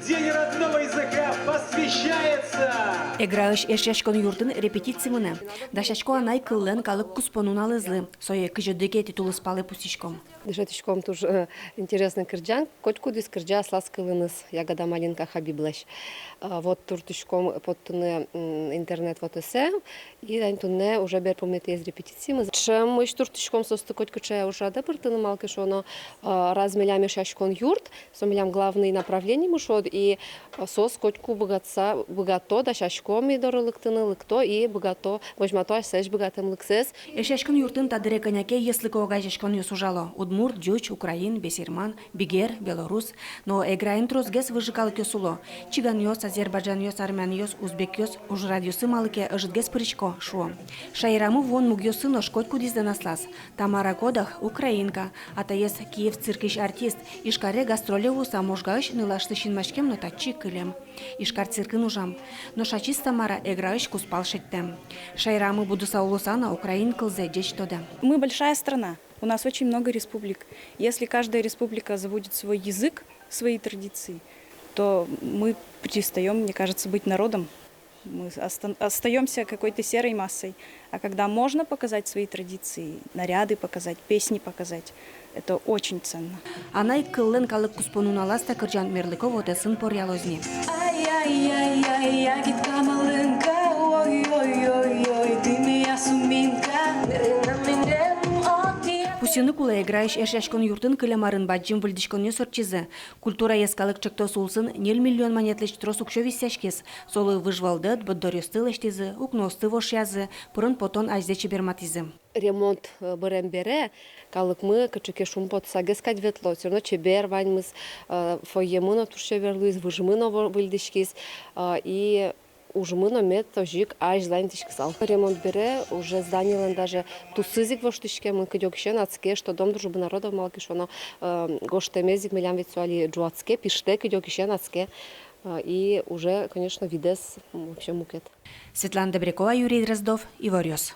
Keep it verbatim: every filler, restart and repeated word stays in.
День родного языка посвящается. Эграысь Эшъяськон юртын репетици мынэ. Дасясько анай кыллэн калык куспо нуналызлы. Сое кызь одӥгетӥ тулыспалэ пусйиськом. Дышетӥськом туж, э, интересный кырӟан. Котькудӥз кырӟа аслаз кылыныз, «Ягода малинка» Хабиблэсь. Э, вот туртӥськом поттыны, м, интернет вотэсэ. И тани туннэ уже берпуметӥез репетициямы. Ӵемысь туртӥськом соосты котькыӵе ужрадэ пыртыны, малы ке шуоно, э, раз милям Эшъяськон юрт, со милям главный направлениемы шуод, и, э, соос котьку быгатса, быгато дасяськоми доры лыктыны, лыкто и быгато, возьмато асьсэсь быгатэмлыксэс. Эшъяськон юртын та дыре кӧня ке йӧслыко огазеяськонъёс ужало: удмурт, ӟуч, украин, бесерман, бигер, белорус. Но Эграын тросгес выжы калыкъёс уло: чиганъёс, азербайджанъёс, армянъёс, узбекъёс. Ужрадъёсы малы ке ӧжытгес пырисько, шуо. Шаерамы вуон мугъёсы нош котькудӥзлэн аслаз. Тамара Кодах украинка, атаез Киев циркысь артист. Ижкаре гастроле вуыса, Можгаысь нылашлы синмаськем но татчы ик кылем. Ижкар циркын ужам. Нош ачиз Тамара Эграысь кузпал шедьтэм. Шаерамы будыса улыса но украин кылзэ ӟеч тодэ. Мы большая страна, у нас очень много республик. Если каждая республика забудет свой язык, свои традиции, то мы перестаём, мне кажется, быть народом. Мы остан-, остаёмся какой-то серой массой. А когда можно показать свои традиции, наряды показать, песни показать, это очень ценно. Анай кыллэн калык куспо нуналаз та кырӟан мерлыко вотэсын поръялоз ни. Ай-яй-яй-яй, ягидка малинка, ой-ой-ой-ой, ты моя суминка. Пусйыны кулэ, Эграысь Эшъяськон юртын кылем арын бадӟым выльдӥськонъёс ортчизы. Культура йӧскалык ӵектос улсын ньыль миллион манетлэсь трос уксё висъяськиз. Солы выжвылдыт, борддоръёсты лэсьтӥзы, укноосты вошъязы, пырон-потон азьзэ чеберматӥзы. Ремонт, э, бырем бере калыкмы кыӵе ке шумпотсагес кадь ветло, всё равно чебер ваньмыз, э, фойемы но туж чебер луиз, выжмы но во-, выльдӥськиз, э, и ужмы но мед озьы ик азьланьтӥськысал. Ремонт бере уже зданиелэн даже тусыз ик воштӥськемын, кыдёкысен адске, что Дом дружбы народов, малы ке шуоно, э, гожтэмез ик милям ведь со али ӝуатске, пиштэ, кыдёкысен адске. Э, и уже, конечно, видэз, м, вообще мукет. Светлана Добрякова, Юрий Дроздов, Иворъёс.